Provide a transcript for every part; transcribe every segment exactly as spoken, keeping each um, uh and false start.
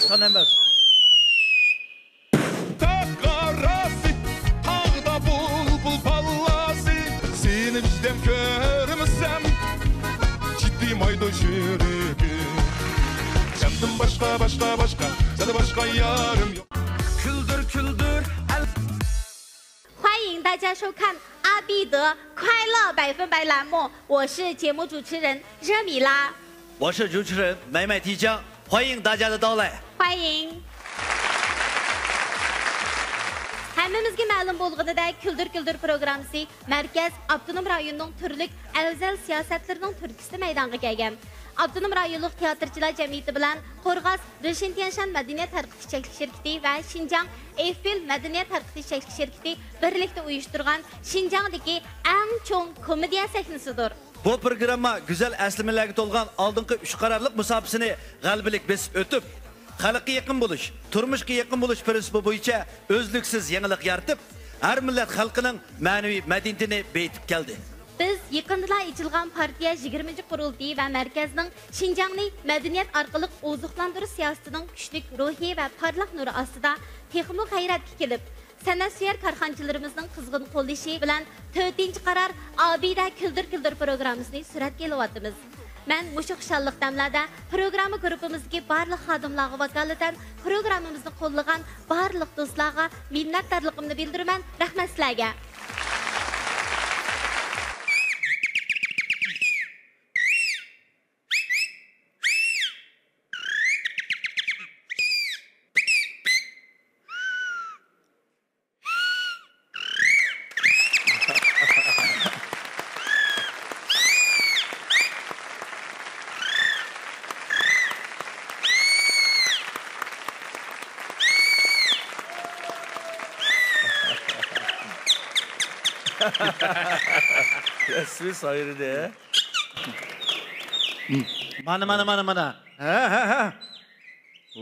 سان ئەمەس. تاغ قاراسى، تاغدا بۇلبۇل بالاسى، سېنى بىردەم كۆرمىسەم، چىدىمايدۇ يۈرىكىم. سەندىن باشقا، باشقا، باشقا، سەندىن باشقا يارىم يوق. كۈلدۈر، كۈلدۈر، ئەل- 欢迎大家收看阿必得快乐百分百栏目，我是节目主持人热米拉。我是主持人美美提江，欢迎大家的到来。欢迎。ھەممىمىزگە مەلۇم بولغىنىدەك، كۈلدۈر كۈلدۈر پروگراممىسى مەركەز، ئاپتونوم رايوننىڭ تۈرلۈك ئەۋزەل سىياسەتلىرىنىڭ تۈرتكىسىدە مەيدانغا كەلگەن. ئاپتونوم رايونلۇق تىياتىرچىلار جەمئىيىتى بىلەن قورغاس رېشىن تيەنشان مەدەنىيەت تەرەققىيات چەكلىك شىركىتى ۋە شىنجاڭ ئېففېل مەدەنىيەت تەرەققىيات چەكلىك شىركىتى بىرلىكتە ئۇيۇشتۇرغان شىنجاڭدىكى ئەڭ چوڭ كومېدىيە سەھنىسىدۇر. بۇ پروگرامما گۈزەل ئەسلىمىلەرگە تولغان ئالدىنقى ئۈچ قارارلىق مۇساپىسىنى غەلىبىلىك بېسىپ ئۆتۈپ، خەلققە يېقىن بولۇش، تۇرمۇشقا يېقىن بولۇش پىرىنسىپى بويىچە ئۈزلۈكسىز يېڭىلىق يارىتىپ، ھەر مىللەت خەلقىنىڭ مەنىۋى مەدەنىيىتىنى بېيىتىپ كەلدى. بىز يېقىندىلا ئېچىلغان پارتىيە يىگىرمىنچى قۇرۇلتىيى ۋە مەركەزنىڭ شىنجاڭنى مەدەنىيەت ئارقىلىق ئوزۇقلاندۇرۇش سىياسىتىنىڭ كۈچلۈك روھى ۋە پارلاق نۇرى ئاستىدا تېخىمۇ غەيرەتكە كېلىپ، سەنئەتسۆيەر كارخانىچىلىرىمىزنىڭ قىزغىن قوللىشى بىلەن تۆتىنچى قارار ئابىدە كۈلدۈر كۈلدۈر پروگراممىسىنى سۈرەتكە ئېلىۋاتىمىز. مەن مۇشۇ خۇشاللىق دەملەردە پروگرامما گۇرۇپپىمىزدىكى بارلىق خادىملارغا ۋاكالىتەن پروگراممىمىزنى قوللىغان بارلىق دوستلارغا مىننەتدارلىقىمنى بىلدۈرىمەن. رەھمەت سىلەرگە! رەسمىي سايرىدى. مانا، مانا، مانا، مانا. ھە، ھە، ھە. ئۇ.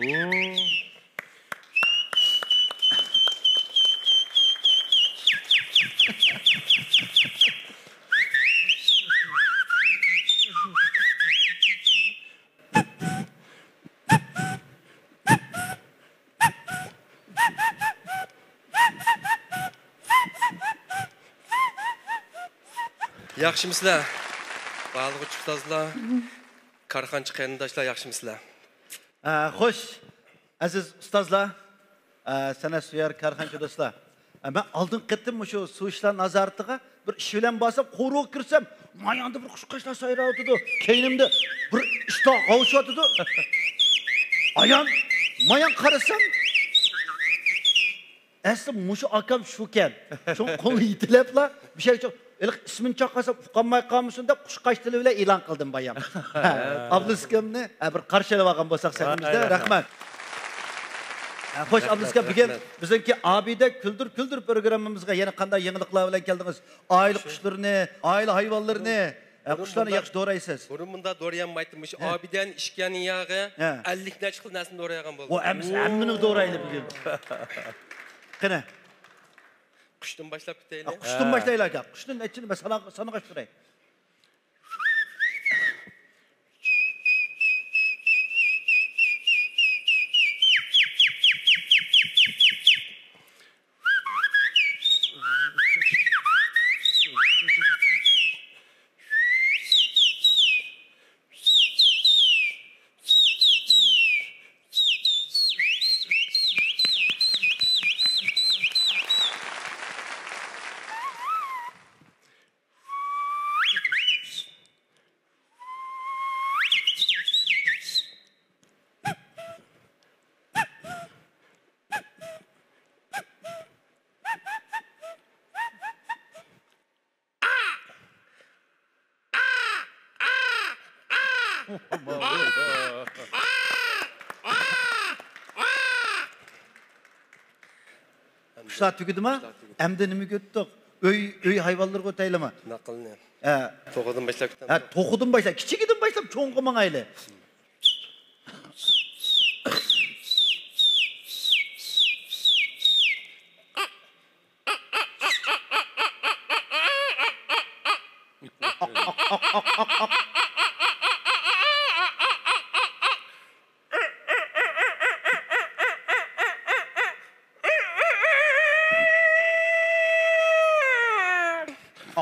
ياخشىمۇسىلەر؟ بارلىق ئۇستازلار، كارخانىچى قېرىنداشلار، ياخشىمۇسىلەر؟ ئە، خوش، ئەزىز ئۇستازلار، ئە، سەنئەتسۆيەر كارخانىچى دوستلار. ئە، مەن ئالدىنقى قېتىم مۇشۇ سۇ ئىشلار نازارىتىغا بىر ئىش بىلەن بارسام، قورۇغا كىرسەم، ماياندا بىر قۇشقاچلار سايراۋاتىدۇ، كەينىمدە بىر ئىشتىھا غاۋۇشۇۋاتىدۇ. ئايان، مايان قارىسام، ئەسلى مۇشۇ ئاكام شۇكەن. شۇڭا قولىنى يېتىلەپلا، بىر شەي چوق، ھېلىقى ئىسمىنى چاقىرسام ئۇقالماي قالمىسۇن دەپ، قۇشقاچ تىلى بىلەن ئېلان قىلدىم بايام. ئابلىسكىمنى، ھە، بىر قارشى ئېلىۋالغان بولساق سەھنىمىزدە. ھە، رەھمەت. ھە، خوش، رەھمەت، ئابلىسكا، بۈگۈن رەھمەت. بىزنىڭكى ئابىدە كۈلدۈر كۈلدۈر پروگراممىمىزغا يەنە قانداق يېڭىلىقلار بىلەن كەلدىڭىز؟ ئائىلە قۇشلىرىنى، ئائىلە ھايۋانلىرىنى، ھە، بۇرۇن قۇشلارنى بۇنداق، ياخشى دورايسىز. بۇرۇن بۇنداق دورىيالمايتتى. مۇشۇ ھە. ئابىدەنى ئىچكەن ياغى ھە. ئەللىك نەچچە خىل نەرسىنى دورايالغان بولدى. ئۇ ھەممىسى، ھەممىنى دورايلى بۈگۈن. قېنى. قۇشتىن باشلاپ كېتەيلى. ھە، قۇشتىن ھە. باشلايلى ئاكا. قۇشتىن نەچچىنى مەن سانا-، سانىغاچ تۇراي. قۇشلار تۈگىدىما؟ قۇشلار تۈگىدى. ئەمدى نېمىگە ئۆتتۇق؟ ئۆي، ئۆي ھايۋانلىرىغا ئۆتەيلىما؟ ناقىلنى. ھە. توخۇدىن باشلاپ كېتەمدۇ؟ ھە، توخۇدىن باشلاپ، كىچىكىدىن باشلاپ چوڭغا ماڭايلى.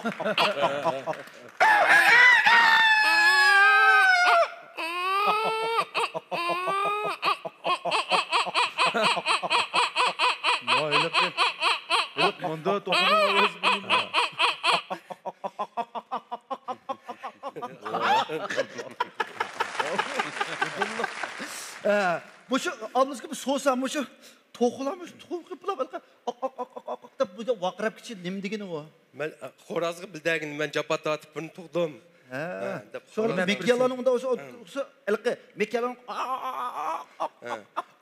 ما ھېلىقى، ھېلىقى مۇندا توخۇنىڭ ئاۋازى بىلىنمەيدۇ. ئە، مۇشۇ ئالدىمىزدىكى بىر سوسا، مۇشۇ توخۇلار، مۇشۇ توخۇ قىلىپ بۇلار ھېلىقى ئاق، ئاق، ئاق، ئاق، ئاق، ئاق دەپ بۇ ۋارقىراپ كېتىشى نېمە دېگىنى ئۇ؟ مەن، ئە، خورازغا بىلدەگىنى مەن جاپا تارتىپ بۇنى تۇغدۇم. ھە. ھە، دەپ شۇڭا خورازنى مېكىيەلەرنىڭ ئۇنداق بولسا، ھە. ئۇ، ئۇ، ھېلىقى مېكىيەلەرنىڭ ئا، ئا، ئا، ئا، ئا، ھە.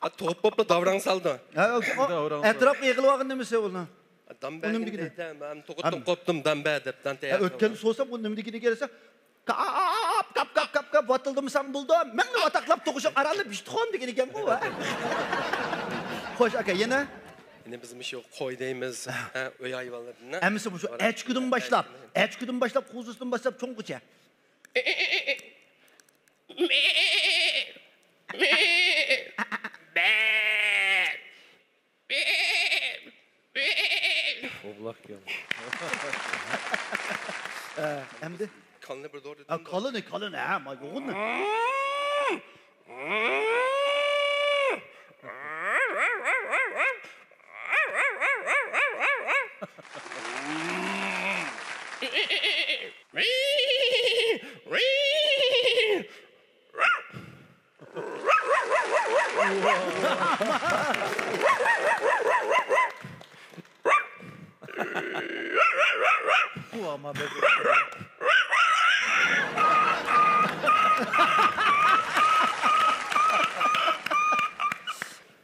ئا، توپ بوپلا داۋراڭ سالىدۇ. ھە، ئۇ، ئۇ، داۋراڭ ئەتراپقا يىغىلىۋالغان نېمىسى ئۇنىڭ؟ دامبە ئۇ نېمە دېگىنى؟ دەيتتىم، مەن تۇغۇتتىن قوپتۇم، دامبە دەپ دان ھە، ئۆتكەن سوسا بۇ نېمە دېگىنى كەلسە، كاپ، كاپ، كاپ، كاپ، ۋاتىلدىمىساڭ بولدى، مەڭنى ۋاتاقلاپ تۇغۇشۇپ ئارانلا بىشتىخان دېگىنى ئىكەنغۇ، ھە؟ خوش، ئاكا، يەنە؟ يەنە بىز مۇشۇ قوي دەيمىز، ھە، ئۆي ھايۋانلىرىنى. ھەممىسى مۇشۇ ئەچكىدىن باشلاپ، ئەچكىدىن باشلاپ، قوزىسىدىن باشلاپ، چوڭغىچە. ئوبلاق ئىكەن. ئە، ئەمدى؟ كالىنى بىر دورا ئا، كالىنى، كالىنى، ھە، ما يوغۇننى.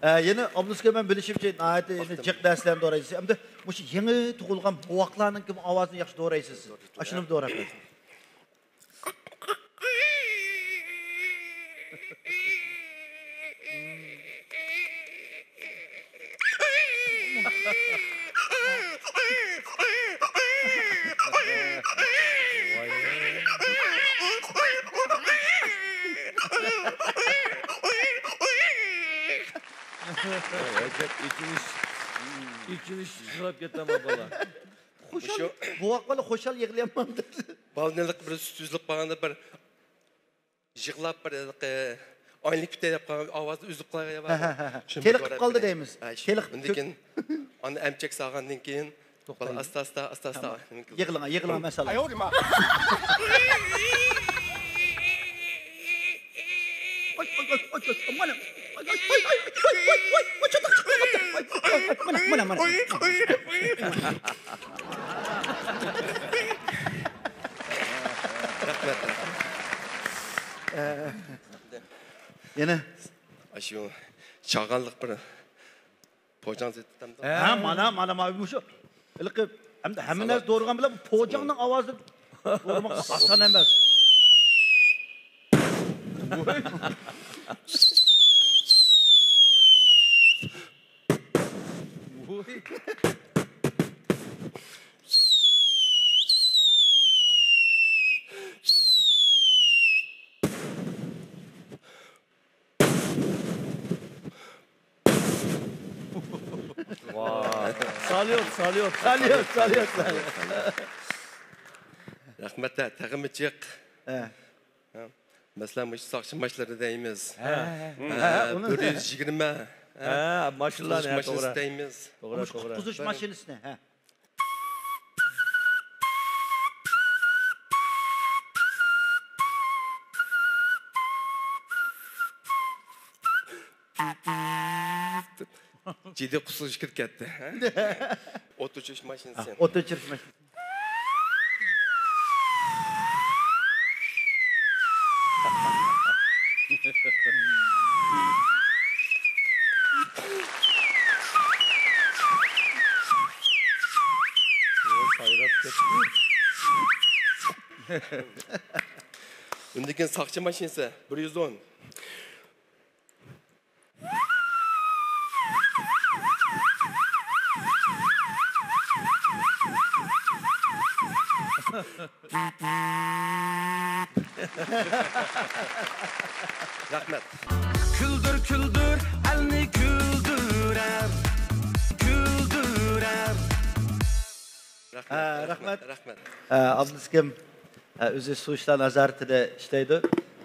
ئە، يەنە ئابدۇسكەن بىلىشىمچە، ناھايىتى يەنە جىق نەرسىلەرنى دورايسىز. ئەمدى مۇشۇ يېڭى تۇغۇلغان بوۋاقلارنىڭكى ئاۋازىنى ياخشى دورايسىز سىز. ئاشۇنىمۇ دوراپ بېرىڭ. ئەجەب ئېچىنىش، ئېچىنىش چىقىرىپ كېتەمدۇ بالا. خۇشال، مۇشۇ بوۋاق بالا خۇشال يىغلىيالمامدۇ. بالىنى بىر سۈت ئۈزۈلۈپ قالغاندا بىر يىغلاپ بىر ھېلىقى ئايلىنىپ كېتەي دەپ قالغان ئاۋازى ئۈزۈلۈپ قالغان. ھە، ھە، ھە، ھە. شۇنى تېلىقىپ قالدى دەيمىز. ھە، شۇ. تېلىقىپ ئۇندىن كېيىن ئانا ئەمچەك سالغاندىن كېيىن توختايدۇ. بالا ئاستا ئاستا، ئاستا ئاستا. تامام. يىغلىما، يىغلىما، مەسىلەن. مانا، مانا، مانا. رەھمەت. ئە، يەنە؟ ئاشۇ چاغانلىق بىر پوجاڭ زېتىتەمدۇ؟ ھە، مانا، مانا، مانا، مۇشۇ. ھېلىقى، ھەمدە ھەممە نەرسە دورىغان بىلەن پوجاڭنىڭ ئاۋازى دورىماق ئاسان ئەمەس. ۋاي. ساليۇت، ساليۇت، ساليۇت، ساليۇت، ساليۇت. رەھمەت، تېخىمۇ جىق. ھە. ھە. مەسىلەن، مۇشۇ ساقچى ماشىنىلىرى دەيمىز. ھە. ھە، ھە، ھە، ئۇنى بىر يۈز يىگىرمە. ھە، ماشىنىلارنى، قۇتقۇزۇش ماشىنىسى دەيمىز. توغرا، مۇشۇ توغرا. قۇتقۇزۇش ماشىنىسىنى، ھە. جىددىي قۇتقۇزۇش كىرىپ كەتتى. ئوت ئۆچۈرۈش ماشىنىسى. ئوت ئۆچۈرۈش ماشىنىسى. ئۇندىن كېيىن ساقچى ماشىنىسى، بىر يۈز ئون. رەھمەت. كۈلدۈر، كۈلدۈر، ئەلنى كۈلدۈرەر، كۈلدۈرەر. رەھمەت، ھە، رەھمەت، رەھمەت. رەھمەت. ئابدۇلسىكىم ئۆزى سۇ ئىشلار نازارىتىدە ئىشلەيدۇ.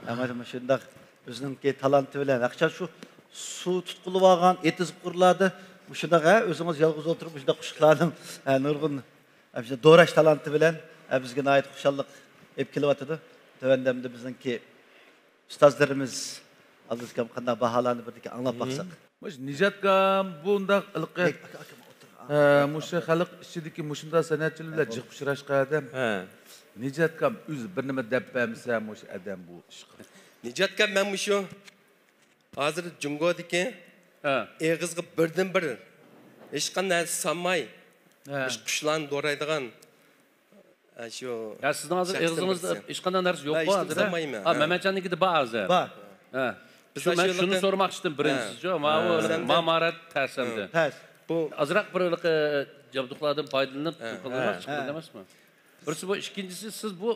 مانا مۇشۇنداق ئۆزىنىڭكى تالانتى بىلەن ھەقىچان شۇ سۇ تۇتقۇلۇۋالغان ئېتىز قىرلاردا مۇشۇنداق، ھە، ئۆزىڭىز يالغۇز ئولتۇرۇپ مۇشۇنداق قۇشلارنىڭ، ھە، نۇرغۇن، ھە، مۇشۇنداق دوراش تالانتى بىلەن، ھە، بىزگە ناھايىتى خۇشاللىق ئېلىپ كېلىۋاتىدۇ. تۆۋەندە ئەمدى بىزنىڭكى ئۇستازلىرىمىز ئابدۇلسىكىم قانداق باھالارنى بىردىكى ئاڭلاپ باقساق. مۇشۇ نىجاتكام بۇنداق ھېلىقى، ئاكا، ئاكا، ئاكا، ئاكا. ئە، مۇشۇ خەلق ئىچىدىكى مۇشۇنداق سەنئەتچىلەر بىلەن جىق ئۇچراشقان ئادەم. ھە. نىجاتكام ئۆزى بىر نېمە دەپ بەرمىسە مۇشۇ ئادەم بۇ ئىشقا. نىجاتكام، مەن مۇشۇ ھازىر جۇڭگودىكى ھە. ئېغىزغا بىردىن بىر ھېچقانداق نەرسە سالماي، ھە. مۇشۇ قۇشلارنى دورايدىغان، ھە، شۇ يا، سىزنىڭ ھازىر شەخسىم ئېغىزىڭىزدا بىرسى. ھېچقانداق نەرسە يوق ھە، بۇ ھېچنېمە ھازىر، ھە؟ سالمايمەن، ھە، ھە. مەمەتجاننىڭكىدە بار ھازىر. بار. ھە. بىز شۇ، مەن شۇنى سورىماقچىدىم بىرىنچىسىچۇ. ھە. ماۋۇ ھە. ماھارەت تەس ئەمدى. تەس. بۇ ئازراق بىر ھېلىقى جابدۇقلاردىن پايدىلىنىپ ھە. قىلغان ھە. چىقىدۇ ئەمەسمۇ؟ بىرسى بۇ، ئىككىنچىسى سىز بۇ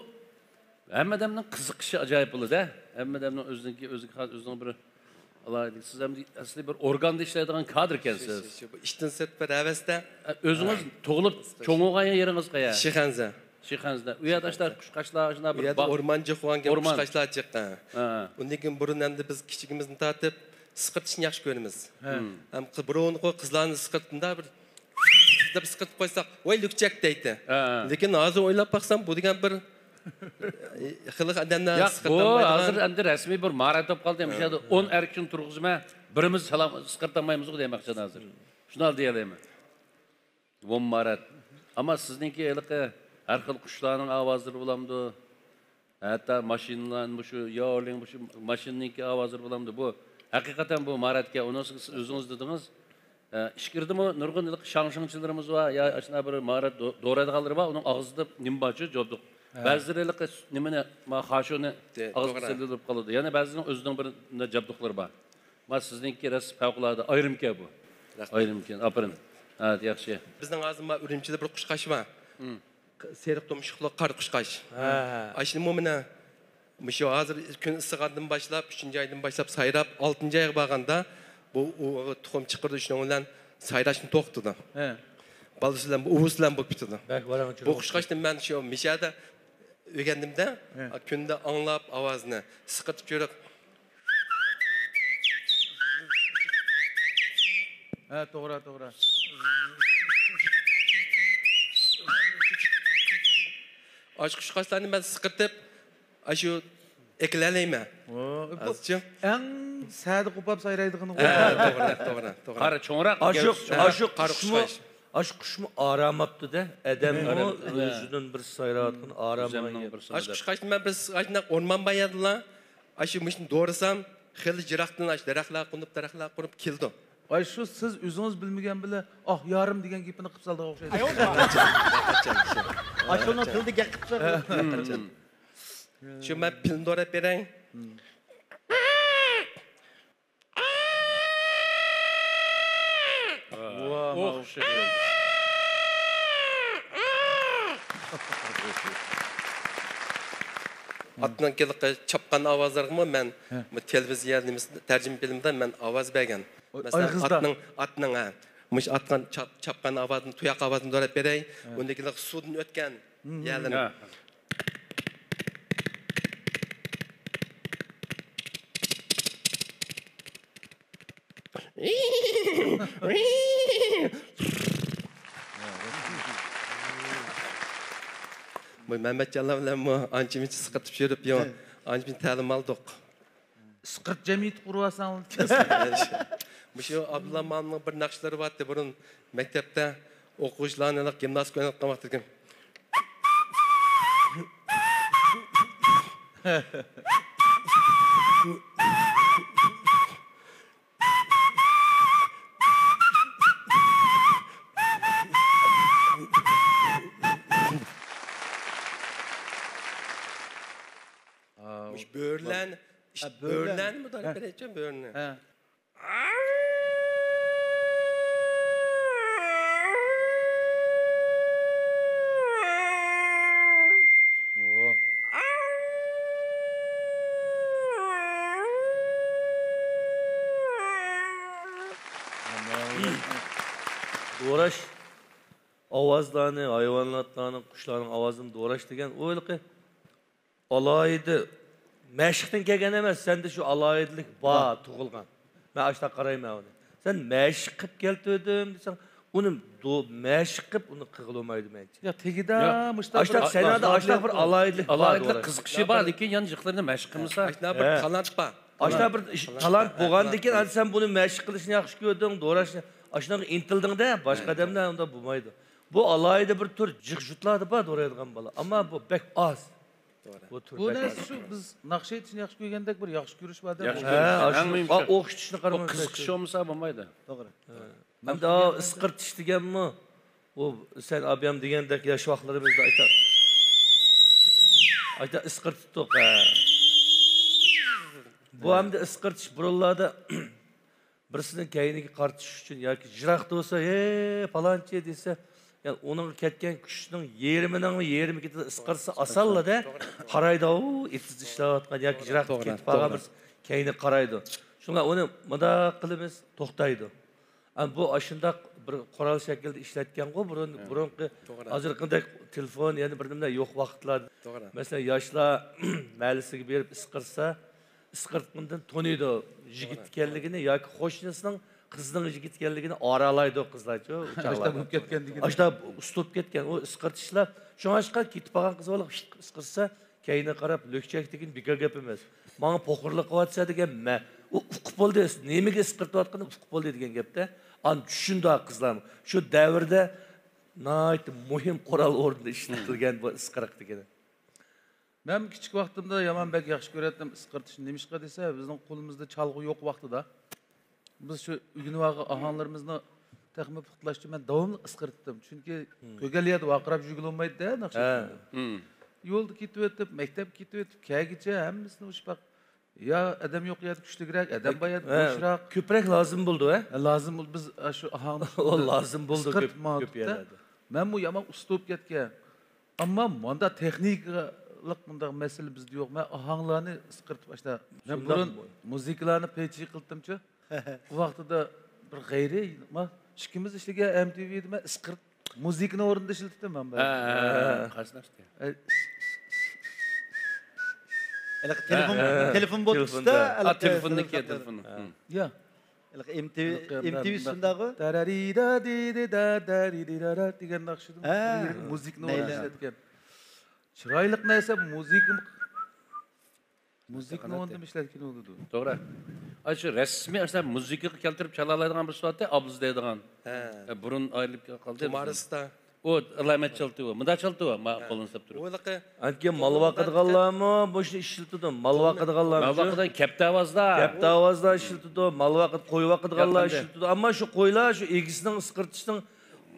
ھەممە ئادەمنىڭ قىزىقىشى ئاجايىپ بولىدۇ، ھە؟ ھەممە ئادەمنىڭ ئۆزىنىڭكى، ئۆزىگە خاس، ئۆزىنىڭ بىر ئالاھىدىلىكى. سىز ئەمدى ئەسلى بىر ئورگاندا ئىشلەيدىغان كادىر ئىكەنسىز. شۇ، شۇ، بۇ ئىشتىن سىرت بىر ھەۋەستە. ئە، ئۆزىڭىز ھە. تۇغۇلۇپ چوڭ بولغان يېرىڭىز قەيەر؟ شىخەنزە. شىخەنزە. ئۇ يەردە ئاشۇنداق قۇشقاچلار، ئاشۇنداق بىر ئۇ يەردە باغ-، ئورمان جىخۋان دېگەن ئورمان. قۇشقاچلار جىققان. ھە. ئۇندىن كېيىن بۇرۇن ئەمدى بىز كىچىكىمىزدىن تارتىپ ئىسقىرتىشنى ياخشى كۆرىمىز. ھە. ھەم قى-، بۇرۇنقى قىزلارنى ئىسقىرتقاندا بىر دەپ ئىسقىرتىپ قويساق، ۋاي لۈكچەك دەيتتى. ھە. لېكىن ھازىر ئويلاپ باقسام، بۇ دېگەن بىر خېلى ئادەملەر ياق، بۇ ئىسقىرتالمايدىغان. ھازىر ئەمدى رەسمىي بىر ماھارەت بولۇپ قالدى. ھە. مۇشۇ يەردە ئون ئەر كىشىنى تۇرغۇزىمەن، بىرىمىز سالام ئىسقىرتالمايمىزغۇ دېمەكچى ھازىر. شۇنداق دېيەلەيمەن. ئون ماھارەت. ئەمما سىزنىڭكى ھېلىقى ھەر خىل قۇشلارنىڭ ئاۋازلىرى بولامدۇ؟ ھەتتا ماشىنىلار، مۇشۇ ياۋلىڭ، مۇشۇ ماشىنىنىڭكى ئاۋازلىرى بولامدۇ؟ بۇ ھەقىقەتەن بۇ ماھارەتكەن. ئۇنىڭ سىز ئۆزىڭىز دېدىڭىز. ئە، ئىچكىرىدىمۇ نۇرغۇن ھېلىقى شاڭشىڭچىلىرىمىز بار، يا ئاشۇنداق بىر ماھارەت دو-، دورايدىغانلىرى بار. ئۇنىڭ ئاغزىدا نېمە بارچۇ، جابدۇق. ھە. بەزىلىرى ھېلىقى نېمىنى، ما، خاشۇنى دە-، ئاغزىدا توغرا. سېلىلىپ قالىدۇ. يەنە بەزىنىڭ ئۆزىنىڭ بىر جابدۇقلىرى بار. ما، سىزنىڭكى راست پەۋقۇلئاددە ئايرىمكەن بۇ. رەھمەت. ئايرىمكەن، ئاپىرىن. ھە، ياخشى. بىزنىڭ ھازىر ما ئۈرۈمچىدە بىر قۇشقاچ بار. ھىم. سېرىق تۇمشۇقلۇق قارا قۇشقاچ. ھە، ھە. ئاشۇنىمۇ مانا مۇشۇ ھازىر كۈن ئىسسىغاندىن باشلاپ، ئۈچىنچى ئايدىن باشلاپ سايراپ، ئالتىنچى ئايغا بارغاندا بۇ ئۇ تۇخۇم چىقىرىدۇ، شۇنىڭ بىلەن سايراشنى توختىتىدۇ. ھە. بالىسى بىلەن، بۇ ئۇۋىسى بىلەن بولۇپ كېتىدۇ. بەك ۋاراڭ-چۇرۇڭ. بۇ قۇشقاچنى مەن شۇ مىشەدە ئۆگەندىم-دە، ھە. كۈندە ئاڭلاپ ئاۋازىنى، ئىسقىرتىپ يۈرۈپ. ھە، توغرا، توغرا. ئاشۇ قۇشقاچلارنى مەن ئىسقىرتىپ، ئاشۇ ئەكېلەلەيمەن. ئو، بۇ ئازچە. ئەڭ سەدە قوپاپ سايرايدىغىنى. ھە، توغرا، توغرا، توغرا. قارا چوڭراق. ئاشۇ، ھە، ئاشۇ قارا قۇشمۇ، قۇشقاچ. ئاشۇ قۇشمۇ ئارام ئاپتۇ-دە، ئادەممۇ ئارام، ھە. ئۆزىدىن بىر سايراۋاتقان ئارام. ئۆزەمنىڭ بىر سايراپ. ئاشۇ قۇشقاچنى مەن بىر ئاشۇنداق ئورمان بار يەردىلا، ئاشۇ مۇشۇنى دورىسام، خېلى يىراقتىن ئاشۇ دەرەخلەر قونۇپ، دەرەخلەر قونۇپ كېلىدۇ. ۋاي، شۇ سىز ئۆزىڭىز بىلمىگەن بىلەن، ئاھ، يارىم دېگەن گېپىنى قىلىپ سالىدىغان ئوخشايدۇ. ئاشۇنىڭ تىلىدا گەپ قىلسا. شۇ مەن پىلنى دوراپ بېرەي. ۋا، ماۋۇ ئوخشىدى. ئاتنىڭ ھېلىقى چاپقان ئاۋازلىرىغىمۇ مەن ھە. بۇ تېلېۋىزىيە نېمىسى، تەرجىمە فىلىمدا مەن ئاۋاز بەرگەن. ئوي، مەسىلەن، ئايغىزدا. ئاتنىڭ، ئاتنىڭ، ھە، مۇشۇ ئاتنىڭ چاپ-، چاپقان ئاۋازىنى، تۇياق ئاۋازىنى دوراپ بېرەي. ھە. ئۇندىن كېيىن سۇدىن ئۆتكەن ھە. يەرلىرىنى. ھە. بۇ مەمەتجانلار بىلەنمۇ ئانچە-مۇنچە ئىسقىرتىپ يۈرۈپ، يو، ئانچە-مۇنچە تەلىم ئالدۇق. ئىسقىرت جەمئىيىتى قۇرۇۋالساڭ. مۇشۇ ئابدۇللا مامىنىڭ بىر ناخشىلىرى بارتتى، بۇرۇن مەكتەپتە ئوقۇغۇچىلارنى گىمناستىكا ئويناتقان ۋاقتىدا. مۇشۇ بۆرىلەرنى، ھە، بۆرىلەرنى. بۆرىلەرنىمۇ ھە. بۆرىنى. ھە. دوراش. ئاۋازلارنى، ھايۋاناتلارنىڭ، قۇشلارنىڭ ئاۋازىنى دوراش دېگەن، ئۇ ھېلىقى ئالاھىدە مەشىقتىن كەلگەن ئەمەس، سەندە شۇ ئالاھىدىلىك بار، بار. تۇغۇلغان. مەن ئاشۇنداق قارايمەن ئۇنى. سەن مەشىق قىلىپ كەلتۈردۈم دېسەڭ، ئۇنى دو-، مەشىق قىلىپ ئۇنى قىلغىلى بولمايدۇ مەنچە. يا، تېگىدا يا. مۇشۇنداق ئاشۇنداق بىر سەن ئادا ئاشۇنداق بىر ئالاھىدىلىك بار، ئالاھىدىلىك قىزىقىشى بار، لېكىن يەنە يىغلىرىنى مەشىق قىلمىسا. ئاشۇنداق بىر ھە. تالانت بار. ئاشۇنداق بىر ئىش، تالانت، تالانت ھە، بولغاندىكىن، تالانت. ھازىر سەن بۇنى مەشىق قىلىشنى ياخشى كۆردۈڭ، دوراش، ئاشۇنىڭغا ئىنتىلدىڭ-دە، باشقا ھە. ئادەملەر ئۇنداق بولمايدۇ. بۇ ئالاھىدە بىر تۈر، جىق جۇتلاردا بار دورايدىغان بالا. ئەمما بۇ بەك ئاز. توغرا. بۇ تۈر بۇ بەك نەرسە ئاز. شۇ، بىز ناخشا ئېيتىشنى ياخشى كۆرگەندەك بىر ياخشى كۆرۈش بار-دە. ياخشى ھە، كۆرۈش. ئەڭ ئاشۇ-، مۇھىم ئا-، شەرت. ئوخشىتىشنى ئۇ قارىمايمىز. قىزىقىشى بولمىسا بولمايدۇ. توغرا. ھە. ئەمدى ئا، ئىسقىرتىش دېگەنمۇ، ئۇ سەن ئابىيام دېگەندەك ياش ۋاقىتلىرىمىزدا ئايتا-، ئايتا ئىسقىرتىتتۇق، ھە. بۇ ھە. ئەمدى ئىسقىرتىش بۇرۇنلاردا بىرسىنىڭ كەينىگە قارىتىش ئۈچۈن ياكى يىراقتا بولسا، ھەي، پالانچى دېسە، يەنى ئۇنىڭغا كەتكەن كۈچنىڭ يېرىمىنىڭمۇ يېرىمى كېتىدۇ، ئىسقىرتسا ئاسانلا-دە، قارايدۇ، ئۇ ئېتىزدا ئىشلەۋاتقان ياكى يىراقتا توغرا، كېتىپ قالغان توغرا. بىرسى كەينىگە قارايدۇ. شۇڭا ئۇنى مۇنداق قىلىمىز، توختايدۇ. ئەمما بۇ ئاشۇنداق بىر قورال شەكلىدە ئىشلەتكەنغۇ بۇرۇن، ھە. بۇرۇنقى توغرا. ھازىرقىدەك تېلېفون، يەنە بىر نېمىلەر يوق ۋاقىتلاردا. توغرا. مەسىلەن، ياشلار مەھەللىسىگە بېرىپ ئىسقىرتسا، ئىسقىرتقىنىدىن تونۇيدۇ يىگىت توغرا. ئىكەنلىكىنى ياكى قوشنىسىنىڭ قىزىنىڭ يىگىت ئىكەنلىكىنى ئارالايدۇ قىزلارچۇ. ئاشۇنداق بولۇپ كەتكەندىكىن. ئاشۇنداق ئۇسۇلۇپ كەتكەن ئۇ ئىسقىرتىشلار. شۇڭلاشقا كېتىپ قالغان قىز بالا ئىسقىرتسا، كەينىگە قاراپ لۆكچەك دېگىن بىكار گەپ ئەمەس. ماڭا پوخۇرلۇق قىلىۋاتىسەن دېگەن مە-، ئۇ ئۇقۇپ بولدى، نېمىگە ئىسقىرتىۋاتقىنىنى ئۇقۇپ بولدى دېگەن گەپتە. ئاندىن چۈشىنىدۇ قىزلارمۇ. شۇ دەۋردە ناھايىتى مۇھىم قورال ئورنىدا ئىشلىتىلگەن بۇ ئىسقىرىق دېگىنى. مەن كىچىك ۋاقتىمدا يامان بەك ياخشى كۆرەتتىم ئىسقىرتىشنى. نېمىشقا دېسە، بىزنىڭ قولىمىزدا چالغۇ يوق ۋاقتىدا. بىز شۇ ئۆگىنىۋالغان ئاھاڭلىرىمىزنى تېخىمۇ پۇختىلاشتۇرۇپ، مەن داۋاملىق ئىسقىرتتىم. چۈنكى مم. كۆرگەن يەردە ۋارقىراپ يۈرگىلى بولمايدۇ-دە، ناخشا ھە. ئېيتقاندا. مم. يولدا كېتىۋېتىپ، مەكتەپكە كېتىۋېتىپ، كەلگۈچە ھەممىسىنى ئۇششاق. يا ئادەم يوق يەردە كۈچلۈكرەك، ئادەم بار يەردە ھە، بوشراق. كۆپرەك لازىم بولىدۇ، ھە؟ ھە، لازىم بولدى. بىز، ئە، شۇ ئاھاڭنى ئۇ لازىم بولدى كۆپ، ئىسقىرتىپ كۆپ ماڭاتتۇق-دە. يەرلەردە. مەنمۇ يامان ئۇستا بولۇپ كەتكەن. ئەمما مۇنداق تېخنىكىلىق مۇنداق مەسىلە بىزدە يوق. مەن ئاھاڭلارنى ئىسقىرتىپ ئاشۇنداق. مەن شۇنداق بۇرۇن بۇ- مۇزىكىلارنى پەيچى قىلتىمچۇ. ئۇ ۋاقتىدا بىر غەيرىي، ما، ئىككىمىز ئىشلىگەن ئەم تى ۋىدا مەن ئىسقىرت، مۇزىكىنى ئورنىدا ئىشلىتىتتىم مەن ھە، بەزىدە. ھە، ھە، ھە. قايسى ناخشىدىكى؟ ئە، ھېلىقى تېلېفون، ھە، ھە. تېلېفون بولۇپ تېلېفوندا. چۈشتە، ھېلىقى ھە، تېلېفوندىكى، تېلېفون. تېلېفون. ھە. ھە. يا. ھېلىقى ئېم تى ۋى، ھېلىقى ئېم تى ۋى مۇنداق شۇنداقغۇ؟ دارارىدا دىدى دادارىدىدارا دېگەن ناخشىدىن ھە. مۇزىكىنى مەيلى. ئورنىدا ئىشلەتكەن. چىرايلىق نەرسە مۇزىكا. مۇزىكىنى ئوندىن ئىشلەتكىلى بولىدۇ. توغرا. ئاشۇ رەسمىي ئاشۇنداق مۇزىكىغا كەلتۈرۈپ چالالايدىغان بىرسى بارتى، ئابزا دەيدىغان. ھە. ئە، بۇرۇن ئايرىلىپ قالدى. قۇمارىستا. ئۇ ئىلامەت چالتىۋۇ، مۇنداق چالتىۋۇ، ما-، ھە. قولىنى سىلاپ تۇرۇپ. ئۇ ھېلىقى مال باقىدىغانلارمۇ مۇشۇنى ئىشلىتىدۇ، مال باقىدىغانلار مال باقىدىغان كەپتە ئاۋازدا. كەپتە ئاۋازدا ئىشلىتىدۇ، مال باقىدۇ، قوي باقىدىغانلار ياقىندى. ئىشلىتىدۇ. ئەمما شۇ قويلار شۇ ئىگىسىنىڭ ئىسقىرتىشنىڭ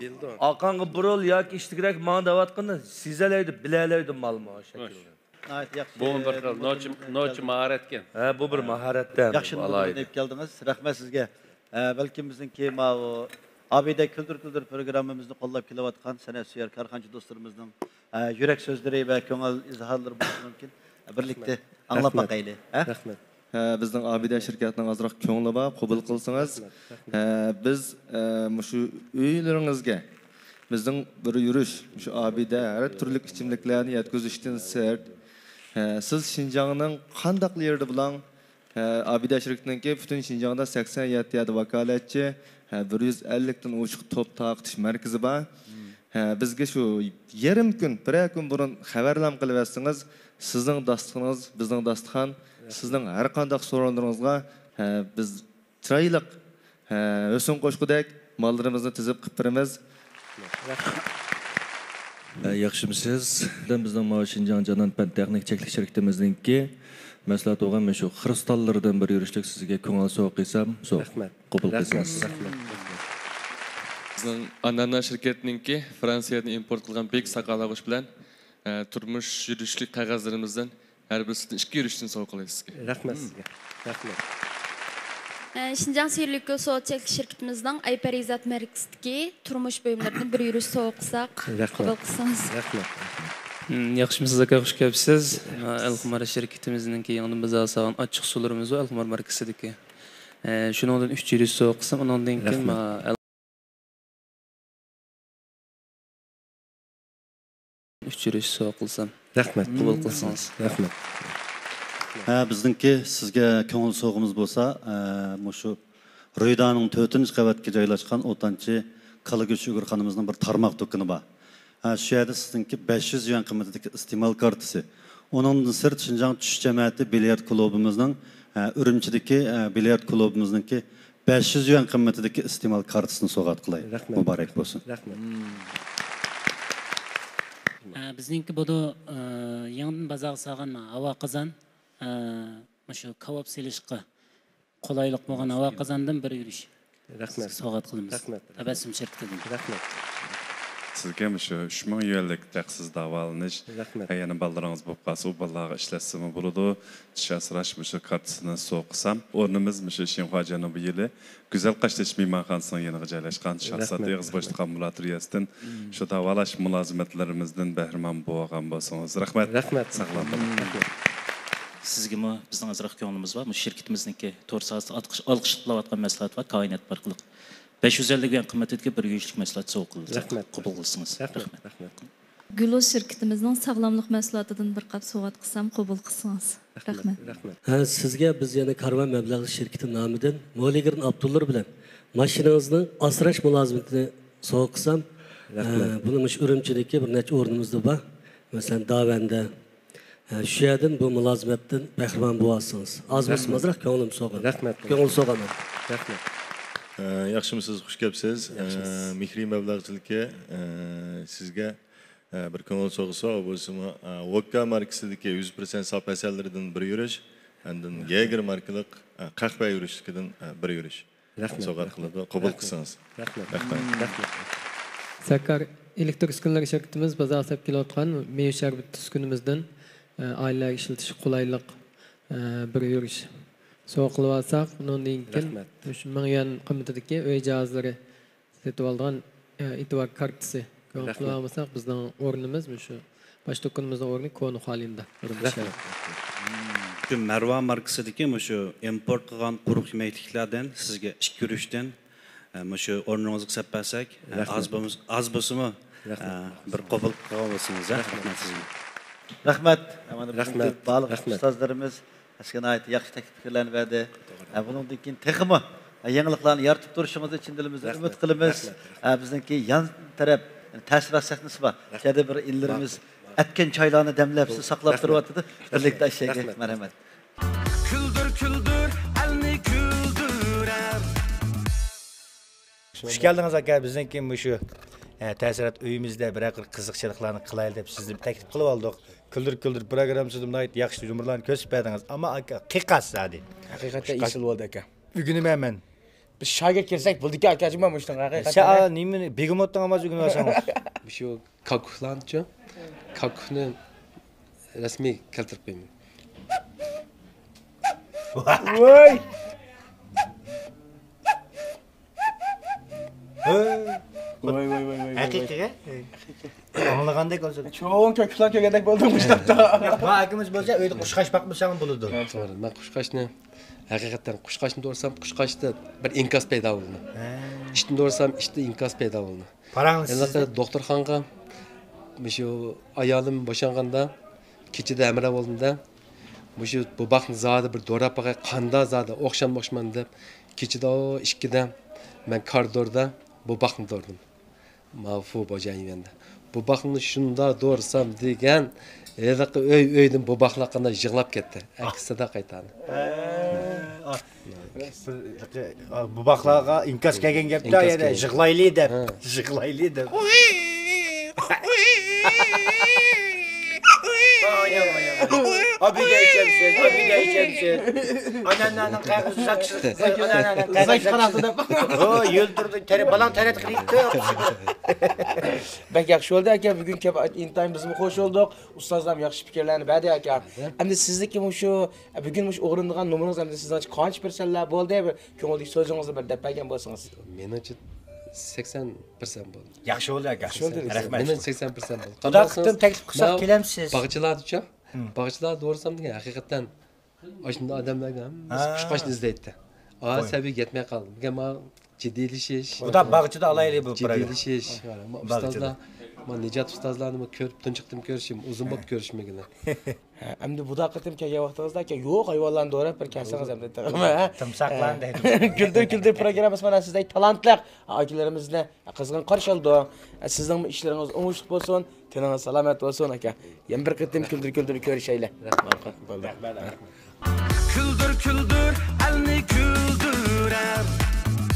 بىلىدۇ. ئارقاڭغا بۇرۇل ياكى ئىشتىكرەك ماڭ دەۋاتقىنىنى سېزەلەيدۇ، بىلەلەيدۇ مالمۇ شەكىلدە. ناھايىتى ياخشى. بۇمۇ بىر خىل نوچى، نوچى ماھارەتكەن. ھە، بۇ بىر ماھارەتتە. ياخشى نومۇرنى ئېلىپ كەلدىڭىز. رەھمەت سىزگە. ھە، بەلكىم بىزنىڭكى ماۋۇ ئابىدە كۈلدۈر كۈلدۈر پروگراممىمىزنى قوللاپ كېلىۋاتقان سەنئەتسۆيەر كارخانىچى دوستلىرىمىزنىڭ، ھە، يۈرەك سۆزلىرى ۋە كۆڭۈل ئىزھارلىرى بولۇشى مۇمكىن. بىرلىكتە ئاڭلاپ باقايلى. ھە؟ رەھمەت. ھە، بىزنىڭ ئابىدە شىركەتنىڭ ئازراق كۆڭلى بار، قوبۇل قىلسىڭىز. رەھمەت، رەھمەت. ھە، بىز، ھە، مۇشۇ ئۆيلىرىڭىزگە بىزنىڭ بىر يۈرۈش، مۇشۇ ئابىدە ھەر تۈرلۈك ئىچىملىكلەرنى يەتكۈزۈشتىن سىرت، ھە، سىز شىنجاڭنىڭ قانداق يېرىدە بولاڭ، ھە، ئابىدە شىركىتىنىڭكى پۈتۈن شىنجاڭدا سەكسەن يەتتە يەردە ۋاكالەتچى، ھە، بىر يۈز ئەللىكتىن ئوشۇق توپ تارقىتىش مەركىزى بار. ھە، بىزگە شۇ يېرىم كۈن، بىرەر كۈن بۇرۇن خەۋەرلەم قىلىۋەتسىڭىز، سىزنىڭ داستىخىنىڭىز، بىزنىڭ داستىخان، سىزنىڭ ھەر قانداق سورۇنلىرىڭىزغا، ھە، بىز چىرايلىق، ھە، ھۆسن قوشقۇدەك ماللىرىمىزنى تىزىپ قىلىپ بېرىمىز. ھە، ياخشىمۇسىز؟ بىزنىڭ ماۋۇ شىنجاڭ جانان پەن تېخنىك چەكلىك شىركىتىمىزنىڭكى مەھسۇلاتى بولغان مۇشۇ خرۇستاللىرىدىن بىر يۈرۈشلۈك سىزگە كۆڭۈل سوۋغا قىلسام، سوۋغا رەھمەت. قوبۇل رەھمەت، قىلسىڭىز. رەھمەت. بىزنىڭ ئانانا شىركەتنىڭكى فرانسىيەدىن ئىمپورت قىلغان بىك ساقال ئاغۇچ بىلەن، ئە، تۇرمۇش يۈرۈشلۈك قەغەزلىرىمىزدىن ھەر بىرسىدىن ئىككى يۈرۈشتىن سوۋغا قىلاي سىزگە. رەھمەت سىزگە. رەھمەت. ئە، شىنجاڭ سېھىرلىك گۈل سودا چەكلىك شىركىتىمىزنىڭ ئەي پەرىزات مەركىزىدىكى تۇرمۇش بۇيۇملىرىدىن بىر يۈرۈش سوۋغا قىلساق، رەھمەت. قوبۇل قىلسىڭىز. رەھمەت. ھىم، ياخشىمۇسىز ئاكا، خۇش كەپسىز. ئەلخۇمار شىركىتىمىزنىڭكى يېڭىدىن بازار سالغان ئاچچىق سۇلىرىمىز بار، ئەلخۇمار ماركىسىدىكى. ئە، شۇنىڭدىن ئۈچ يۈرۈش سوۋغا قىلسام، ئۇنىڭدىن كېيىن رەھمەت. ما-، ئۇچۇرۇش سوۋغا قىلسام، رەھمەت. قوبۇل قىلسىڭىز. رەھمەت. ھە، بىزنىڭكى سىزگە كۆڭۈل سوۋغىمىز بولسا، ئە، مۇشۇ رۇيدانىڭ تۆتىنچى قەۋەتكە جايلاشقان ئوتانچى كالا گۆشى ئۇيغۇرخانىمىزنىڭ بىر تارماق دۇكىنى بار. ھە، شۇ يەردە سىزنىڭكى بەش يۈز يۈەن قىممىتىدىكى ئىستېمال كارتىسى. ئۇنىڭدىن سىرت، شىنجاڭ چۈش جەمەتى بىليارد كۇلۇبىمىزنىڭ، ھە، ئۈرۈمچىدىكى، ھە، بىليارد كۇلۇبىمىزنىڭكى بەش يۈز يۈەن قىممىتىدىكى ئىستېمال كارتىسىنى سوۋغات قىلاي. رەھمەت. مۇبارەك بولسۇن. رەھمەت. ئە، بىزنىڭكى بۇدۇ، ئە، يېڭىدىن بازارغا سالغان ھاۋا قازان، ئە، مۇشۇ كاۋاپ سېلىشقا قولايلىق بولغان ھاۋا قازاندىن بىر يۈرۈش رەھمەت. سوۋغات قىلىمىز. رەھمەت. تەبەسسۇم شىركىتىدىن. رەھمەت. سىزگە مۇشۇ ئۈچ مىڭ يۈەنلىك ھەقسىز داۋالىنىش، رەھمەت. ھە، يەنە بالىلىرىڭىز بولۇپ قالسا، ئۇ بالىلارغا ئىشلەتسىمۇ بولىدۇ. چىش ئاسراش مۇشۇ كارتىسىنى سوۋغا قىلسام، ئورنىمىز مۇشۇ شىنخۇا جەنۇبىي يىلى گۈزەل قاشتېشى مېھمانخانىسىنىڭ يېنىغا جايلاشقان، شاھزادە رەھمەت. ئېغىز بوشلۇق ئامبۇلاتورىيەسىدىن شۇ داۋالاشمۇلازىمەتلىرىمىزدىن بەھرىمەن بولغان بولسىڭىز. رەھمەت. رەھمەت. ساغلام بولۇڭ. رەھمەت. سىزگىمۇ بىزنىڭ ئازراق كۆڭلىمىز بار. مۇشۇ شىركىتىمىزنىڭكى تور ساھەسىدە ئاتقىش-، ئالقىشلاپ كېلىۋاتقان مەھسۇلاتى بار، كائىنات ئارقىلىق بەش يۈز ئەللىك يۈەن قىممىتىدىكى بىر يۈرۈشلۈك مەھسۇلات سوۋغا قىلىنىدۇ. رەھمەت. قوبۇل قىلسىڭىز. رەھمەت. رەھمەت. رەھمەت. گۈلۇز شىركىتىمىزنىڭ ساغلاملىق مەھسۇلاتىدىن بىر قاپ سوۋغات قىلسام قوبۇل قىلسىڭىز. رەھمەت. رەھمەت. ھە، سىزگە بىز يەنە كارۋان مەبلەغ شىركىتى نامىدىن مولىگرىن ئابدۇللا بىلەن ماشىنىڭىزنىڭ ئاسراش مۇلازىمىتىنى سوۋغا قىلسام، رەھمەت. ئە، بۇنى مۇشۇ ئۈرۈمچىدىكى بىر نەچچە ئورنىمىزدا بار. مەسىلەن، داۋەندە. ئە، شۇ يەردىن بۇ مۇلازىمەتتىن بەھرىمەن بولۇۋالسىڭىز. ئاز بولسىمۇ رەھمەت. ئازراق كۆڭلۈم سوغىدى. رەھمەت. كۆڭۈل سوغىدۇ. رەھمەت. ئە، ياخشىمۇسىز، خۇش كەپسىز. ياخشىمىز. ئە، مېھرى مەبلەغچىلىكى، ئە، سىزگە، ئە، بىر كۆڭۈل سوغىسى بار، بولسىمۇ، ئە، ۋودكا ماركىسىدىكى يۈز پىرسەنت ساپ ھەسەللىرىدىن بىر يۈرۈش، ئاندىن گېگېر ماركىلىق، ئە، قەھۋە يۈرۈشلۈكىدىن، ئە، بىر يۈرۈش. رەھمەت، سوۋغات رەھمەت. قىلىدۇ. قوبۇل رەھمەت. قىلسىڭىز. رەھمەت. رەھمەت. رەھمەت. سەككار ئېلېكتر ئۈسكۈنىلەر شىركىتىمىز بازارغا سېلىپ كېلىۋاتقان مېۋە شەربىتى ئۈسكۈنىمىزدىن، ئە، ئائىلىلەرگە ئىشلىتىشكە قولايلىق، ئە، بىر يۈرۈش سوۋغا قىلىۋالساق، ئۇنىڭدىن كېيىن رەھمەت. مۇشۇ مىڭ يۈەن قىممىتىدىكى ئۆي جاھازلىرى سېتىۋالىدىغان، ئە، ئېتىبار كارتىسى. رەھمەت. قىلالمىساق، بىزنىڭ ئورنىمىز مۇشۇ باش دۇكىنىمىزنىڭ ئورنى كونا خالىندا. رەھمەت. شۇ مەرۋا ماركىسىدىكى مۇشۇ ئىمپورت قىلغان قۇرۇق يېمەكلىكلەردىن سىزگە ئىككى يۈرۈشتىن، ئە، مۇشۇ ئورنىڭىزغا سەپ بەرسەك، ئە، رەھمەت. ئاز بولمىسا، ئاز بولسىمۇ، رەھمەت. ئە، بىر قوبۇل قىلغان بولسىڭىز، ھە؟ رەھمەت. رەھمەت سىزگە. رەھمەت. مانا بۈگۈنكى رەھمەت. بارلىق رەھمەت. ئۇستازلىرىمىز، سىزگە ناھايىتى ياخشى تەكلىپ پىكىرلەرنى بەردى. توغرا. ھە، بۇنىڭدىن كېيىن تېخىمۇ يېڭىلىقلارنى يارىتىپ تۇرۇشىڭىزنى چىن دىلىمىزدىن ئۈمىد قىلىمىز. رەھمەت. ھە، بىزنىڭكى يان تەرەپ، يەنى تەسىرات سەھنىسى بار. رەھمەت. شۇ يەردە بىر ئىنلىرىمىز بار. ئەتكەن چايلارنى دەملەپ، سىزنى ساقلاپ تۇرۇۋاتىدۇ. بىرلىكتە ئاشەيلى. رەھمەت. مەرھەمەت. كۈلدۈر، كۈلدۈر، ئەلنى كۈلدۈرەر. خۇش كەلدىڭىز، ئاكا. بىزنىڭكى مۇشۇ، ئە، تەسىرات ئۆيىمىزدە بىرەر قىزىقچىلىقلارنى قىلايلى دەپ سىزنى تەكلىپ قىلىپ ئالدۇق. كۈلدۈر كۈلدۈر پروگراممىسىدا ناھايىتى ياخشى يۇمۇرلارنى كۆرسىتىپ بەردىڭىز. ئەمما، ئاكا، قىيقاس ھەدى. ھەقىقەتەن ئېسىل بولدى، ئاكا. ئۆگىنىمەن مەن. بىز شاگىرت كەلسەك بولدىكەن، ئاكا، جۇما مۇشۇنىڭ ھەقىقەتەن. سەن نېمىنى، بېگېموتنىڭ ئاۋازى ئۆگىنىۋالساڭ. مۇشۇ كاككۇكلارنىچۇ؟ كاككۇكنى رەسمىي كەلتۈرۈپ قويىمەن. ۋاي! ۋاي، ۋاي، ۋاي، ۋاي، ۋاي. ھەقىقىيغە؟ ئاڭلىغاندەك بولسا. چوڭ كاككۇكلار كۆرگەندەك بولدۇم مۇشۇ تاپتا. ما ئاكىمىز بولسا ئۆيدە قۇشقاچ باقمىساڭ بولىدۇ. توغرا، مەن قۇشقاچنى، ھەقىقەتەن قۇشقاچنى دوغرىسام، قۇشقاچتا بىر ئىنكاس پەيدا بولىدۇ. ھە. ئىتنى دوغرىسام، ئىتتا ئىنكاس پەيدا بولىدۇ. پاراڭ سىزدە. دوختۇرخانىغا مۇشۇ ئايالىم بوشانغاندا، كېچىدە ھەمراھ بولدۇمدا، مۇشۇ بوباقنى زادى بىر دوراپ باقاي، قاندا زادى ئوخشامدۇ ئوخشىمامدۇ دەپ، كېچىدە ئىككىدە مەن كارىدوردا بوباقنى دوردۇم. ماۋۇ فۇ بوجايىۋەندە. بوباقنى شۇندا دورىسام دېگەن، ھېلىقى ئۆي، ئۆيدىن بوباقلار قانداق يىغلاپ كەتتى. ئەكسىدە قايتاردى. بۇ باقلارغا ئىنكاس كەلگەن گەپتە، ئىنكاس يەنە كەلگەن. يىغلايلى دەپ، ھە. يىغلايلى دەپ. ئابىدە ئىچەمسىز، ئابىدە ئىچەمسىز. ئانانانىڭ قەغىزى زاكىسىز، ئانانانىڭ قەغىزى زاكىسىز. دەپ. ھو، يۈلدۈردى، تەرە-، بالاڭ تەرەت قىلىپتۇ. بەك ياخشى بولدى، ئاكا. بۈگۈن كەپ-، ئىنتايىن بىزمۇ خوش بولدۇق. ئۇستازلارمۇ ياخشى پىكىرلەرنى بەردى، ئاكا. ئەمدى سىزدىكى مۇشۇ بۈگۈن مۇشۇ ئورۇندىغان نومۇرىڭىز ئەمدى سىزنىڭچە قانچە پىرسەنتلەر بولدى؟ بىر كۆڭۈلدىكى سۆزىڭىزنى بىر دەپ بەرگەن بولسىڭىز. مېنىڭچە سەكسەن پىرسەنت بولدى. ياخشى بولدى، ئاكا. ياخشى بولدى. رەھمەت. مېنىڭ سەكسەن پىرسەنت بولدى. قانداق قىلىپ تەكلىپ قىلساق كېلەمسىز؟ باغچىلاردىچۇ؟ باغچىلاردا دورىسام دېگەن ھەقىقەتەن ئاشۇنداق ئادەملەرگە ھەممىسى قۇشقاچنى ئىزدەيتتى. ئا، سەۋىيەگە يەتمەي قالدى. بۈگۈن ماڭا جىددىيلىشىش. بۇدا باغچىدا ئالايلى بۇ پروگرامما. جىددىيلىشىش. مانا ئۇستازلار مانا نىجات ئۇستازلارنىمۇ كۆرۈپ، تۇنجى قېتىم كۆرۈشۈم، ئۇزۇن بولۇپ كۆرۈشمىگىلى. ھە، ئەمدى بۇدا قېتىم كەلگەن ۋاقتىڭىزدا كە، يوق ھايۋانلارنى دوراپ بىر كەلسىڭىز ئەمدى تېخىمۇ، ھە؟ تىمساھلارنى دەيدۇ. كۈلدۈر كۈلدۈر پروگراممىسى مانا سىزدەك تالانتلىق ئاكىلىرىمىزنى قىزغىن قارشى ئالىدۇ. سىزنىڭمۇ ئىشلىرىڭىز ئوڭۇشلۇق بولسۇن، تېنىڭىز سالامەت بولسۇن، ئاكا. يەنە بىر قېتىم كۈلدۈر كۈلدۈر كۆرۈشەيلى. رەھمەت. بولدى. كۈلدۈر كۈلدۈر ئەلنى كۈلدۈرەر.